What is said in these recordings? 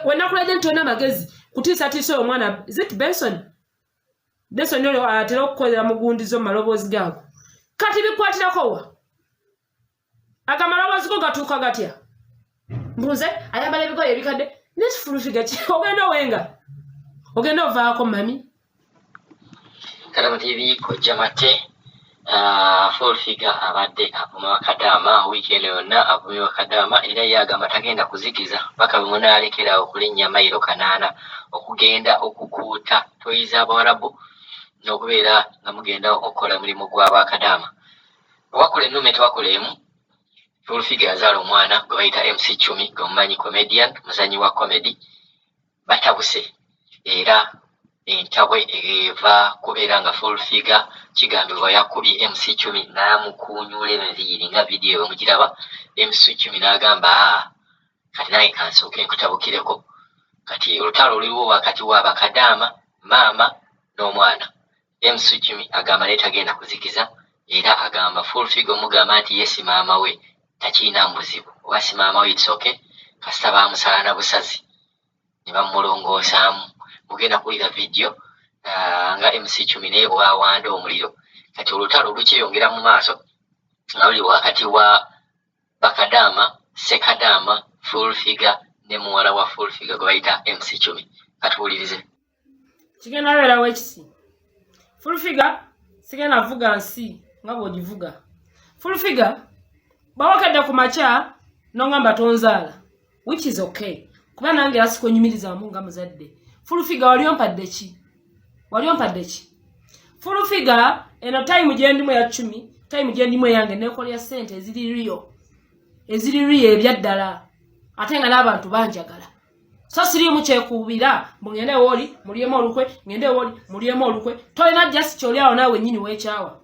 Wenakulaje nti olina amagezi kutiisatiisa oyo omwana. Is it Benson? Benson oyo atera okukolera mugundizo mu maloboozi gaago. Kati bikwatirako wa? Ago amaloboozi go gatuuka gatya? Mbuze ayambala ebigoye ebikadde nekifulufiga ki? Ogenda owenga, ogenda ovaako mami. Kalaba TV, Kojja Mate. Full Figure abadde avuma bakadaama wiiki eno yonna, avumye bakadaama era ye agamba tagenda kuzikiza paka bwe munaalekera okulinnya mayiro 8 okugenda okukuuta toyi z'Abawarabu n'okubeera nga mugenda okukola mulimu gw'abakadaama. Wakola ennume tewakola emu. Full Figure yazaala omwana gwe bayita MC Chumi, gwe mumanyi, comedian, muzanyi wa comedy. Batabuse era entabwe eva kubeera nga Full Figure kigambibwa yakubye MC Chumi n'amukuunyuula enviiri, nga vidiyo bwe mugiraba. MC Chumi n'agamba, "Aa, kati nange kansooke nkutabukireko." Kati olutalo luliwo wakati wa bakadaama, maama n'omwana. MC Chumi agamba naye tagenda kuzikiza era agamba Full Figure omugamba nti ye si maama we takirinaamu buzibu, oba si maama we, it's okay, kasita baamusala na busazi ne bamulongoosaamu. Mugenda kuwulira vidiyo nga MC Chumi naye bwawanda omuliro. Kati olutalo lukyeyongera mu maaso nga luli wakati wa bakadaama, sekadaama Full Figure ne muwala wa Full Figure gwe bayita MC Chumi. Katuwulirize. Kigenda beerawo ekisi. Full Figure, sigenda vuga nsi nga bw'ogivuga. Full Figure, bawakedde ku makya nongamba tonzaala, which is okay, kuba nange era sikwenyumirizaamu nga muzadde. Full Figure, wali ompadde ki? Wali ompadde ki, Full Figure? Eno time gyendimu eya cumi, time gyendimu eyange nekolera sente eziri real, eziri real ebyaddala, ate nga n'abantu banjagala. So siriimu kyekuubira mbu ngende wooli mulyemu olukwe, ngende wooli mulyemu olukwe. Tolina just kyoli awo naawe wennyini weekyawa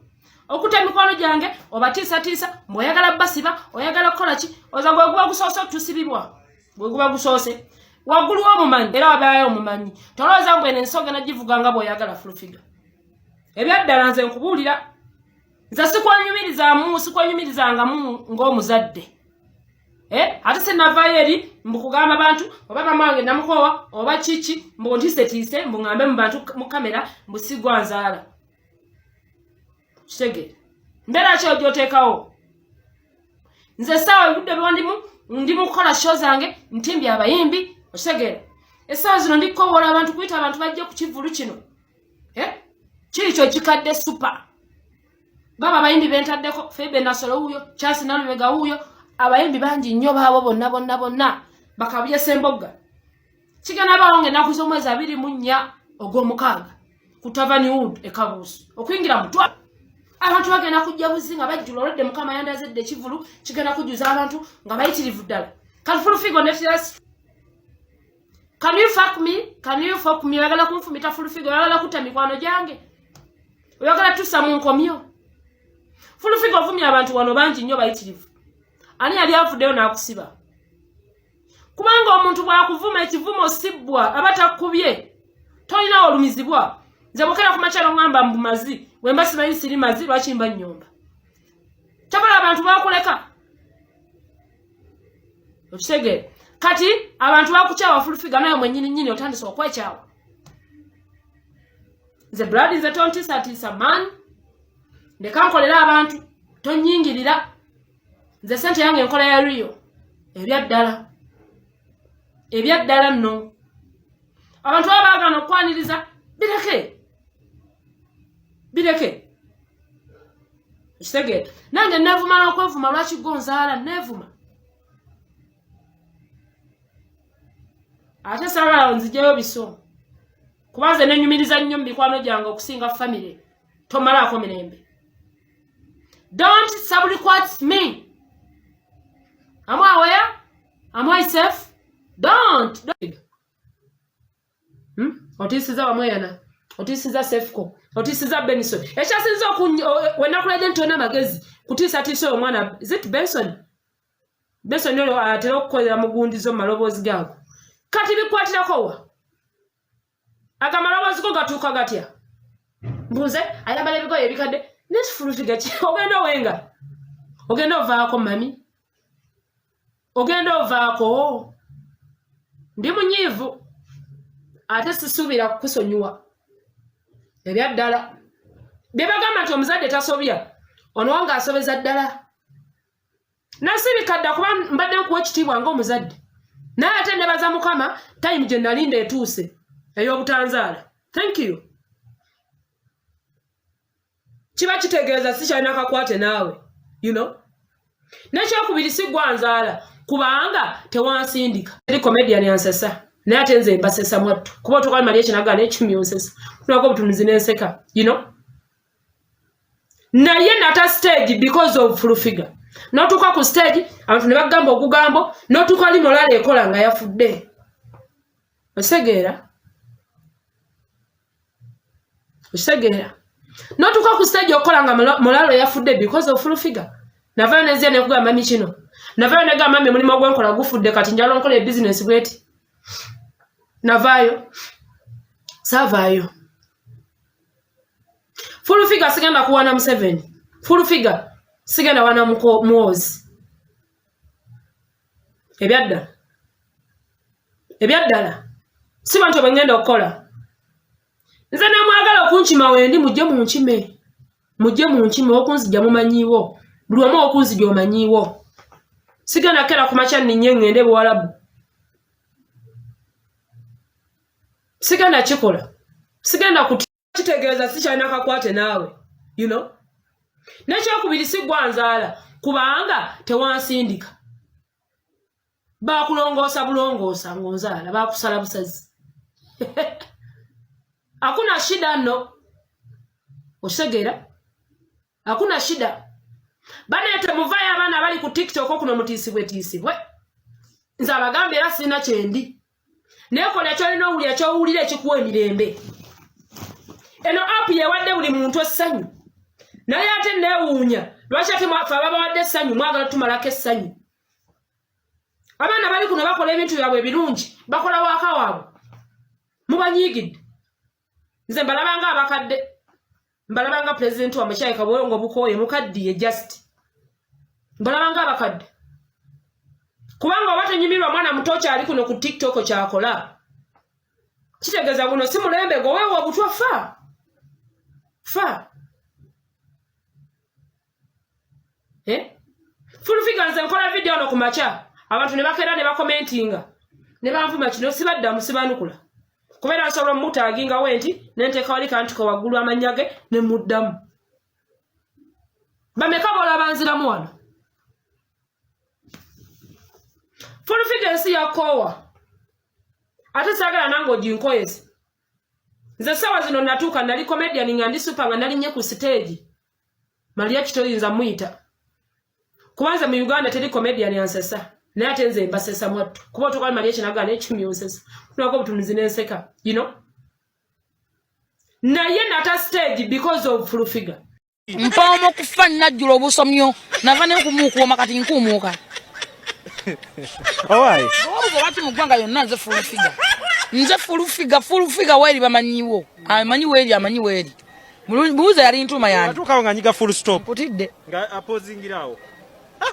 okutta emikwano gyange, obatiisatiisa mbu oyagala basiba, oyagala kukola ki? Oza gwe guba gusoose otusibibwa, gwe guba gusoose waggulu w'omumanyi era wabeerayo omumanyi. Tolowooza mbu eno ensi ogenda givuga nga bw'oyagala. Full Figure, ebyaddala nze nkubuulira, nze sikwenyumirizaamu, sikwenyumirizangamu ng'omuzadde. Eh, ate sinavaayo eri mbu kugamba bantu oba mama wange namukoowa oba kiki, mbu ntiisetiise, mbu ŋŋambe mu bantu mu kamera mbu sigwa nzaala. Kitegeere mbeera ki ogyoteekawo? Nze essaawa ebudde bwendimu ndi mu kukola show zange, ntimbye abayimbi. Okitegeera? Essaawa zino ndi kukowoola abantu, kuyita abantu bajje ku kivvulu kino. Eh? Kiri kyo kikadde super. Baba abayimbi bentaddeko, Febe Nasolo wuuyo, Charles Nalubega wuuyo, abayimbi bangi nnyo baabo bonna bonna bonna bakabye Sembogga. Kigenda baawo ng'ennaku z'omwezi 24 ogw'omukaaga ku Tavern Wood e Kabuusu. Okuyingira mutwa, abantu bagenda kujja buzi nga bajjula. Olwedde Mukama yandazedde ekivulu kigenda kujjuza abantu nga bayitirivu ddala. Kati Full Figure netirasi, can you fuck me? Can you fuck me? Oyagala kunfumita, Full Figure? Oyagala kutta mikwano gyange? Oyagala tussa mu nkomyo? Full Figure, ovumya abantu wano bangi nnyo bayitirivu. Ani yali avuddeyo n'akusiba? Kubanga omuntu bw'akuvuma ekivumo sibbwa, aba takkubye, tolina olumizibwa. Nze bwokera ku makyalo ŋŋamba mbu mazi, bwe mba simanyi siri mazi, lwaki mba nnyomba? Kyabala abantu bakuleka. Okitegeera? Kati abantu bakukyawa, Full Figure, naye mwennyini nnyini otandise okwekyawa. Nze blood, nze tontiisatiisa man, ndeka nkolera abantu, tonyingirira. Nze sente yange enkola ya real, ebyaddala, ebyaddala nno. Abantu baba baagana okukwaniriza, bireke, bireke. Ekitegeera? Nange nevuma n'okwevuma. Lwaki gonzaala nevuma? Ate saagala nzijeyo biso, kuba nze nenyumiriza nnyo mu mikwano gyange okusinga famire. Tomalaako mirembe. Don't subrequest me. Am I aware? Am I safe? Don't. Hmm? Otiisiza wamweyana, otiisiza Sefco, otiisiza Benson. Ekyasinza wenakuladde nti olina amagezi kutiisatiisa oyo omwana. Is it Benson? Benson oyo atera okukolera mugundizo mu maloboozi gaago. Kati bikwatirako wa? Ago amaloboozi go gatuuka gatya? Mbuze ayambala ebigoye ebikadde nekifulufiga ki? Ogenda owenga, ogenda ovaako mami, ogenda ovaako. Ndi munyiivu ate sisuubira kukusonyiwa. Ebyaddala bye bagamba nti omuzadde tasobya, ono wange asobeza ddala. Nasirika dda kuba mbadde nkuwa ekitiibwa ng'omuzadde, naye ate nebaza Mukama time gye nalinda etuuse ey'obutanzaala. Thank you. Kiba kitegeeza sikyalina kakwate naawe, you know. Nekyokubiri, si gwanzaala kubanga tewansindika. Eri comedian ansesa, naye ate nze mbasesa mwattu, kuba otuuka mali ekinagana ekimyonsesa tunako obutunuzi n'enseka, you know. Naye nata stage because of Full Figure. N'otuuka ku stage abantu ne bagamba ogugambo, n'otuuka li molala ekola nga yafudde. Okitegeera? Okitegeera? N'otuuka ku stage okukola nga molalo yafudde because of Full Figure. Navayo nenzia nekugamba mami kino, navayo negamba mami omulimu ogwenkola gufudde, kati njala nkola ebizinesi bweti. Navaayo saavaayo. Full Figure sigenda kuwana Museveni. Full Figure sigenda wana Muhoozi. Ebyaddala, ebyaddala si bantu bwe okukola. Nze namwagala okunkima wendi, mujje munkime, mujje munkime. Okunzija mumanyiiwo, buli omu okunzija omanyiiwo. Sigenda kera kumakya nninye ŋŋende Buwalabu, sigenda kikola, sigenda kitegeeza sikyalina kakwate naawe, you know. Nekyokubiri, si gwanzaala kubanga tewansindika. Bakulongoosa bulongoosa ng'onzaala, bakusala busazi. Hakuna shida nno, okitegeera? Hakuna shida. Baneete muvayo abaana abali ku TikTok kuno mutiisibwe tiisibwe. Nze abagamba era sirina kyendi, naye kola kyolina owulira, kyowulira ekikuwa emirembe. Eno app yewadde buli muntu essanyu, naye ate neewuunya lwaki ate fe ababawadde essanyu mwagala tumalako essanyu. Abaana bali kuno bakola ebintu byabwe ebirungi, bakola waaka waabwe, mubanyiigidde. Nze mbalabanga abakadde, mbalabanga pulezidenti wamwe kyayika bwongo bukooye mukaddiye, just mbalabanga abakadde, kubanga oba tonyumirwa mwana muto kyali kuno ku TikTok kyakola, kitegeeza guno si mulembe gwe. Weewa obutwa, fa fa. Eh? Full Figure, nze nkola video ono ku makya, abantu ne bakeera ne bakomentinga ne banvuma kino, sibaddamu, sibanukula, kubeera nsobola omutaginga we nti nenteeka wali kantiko waggulu amannya ge ne muddamu. Bameka bolaba nziramu wano? Full Figure, ensi yakoowa, ate saagala nange oginkoyese. Nze essaawa zino natuuka, nali comedian nga ndi super, nga nalinnye ku stage Maria kitoyinza muyita, kuba nze mu Uganda teri comedian ansesa, naye ate nze mbasesa mwattu, kuba otuuka Maria kinagana ekimyonsesa tunako obutunuzi n'enseka, you know. Naye nata stage because of Full Figure. Mpaoma okufa najjula obusomyo, nava nenkumuukuoma, kati nkuumuuka. Owaaye. Obuuza lwaki mu ggwanga yonna nze Full Figure, nze Full Figure. Full Figure weeri bamanyiwo, amanyi weeri, amanyi weeri. Buuza yali ntuuma yange. Atuukawo nga nyiga full stop. Kutidde. Nga apozingirawo.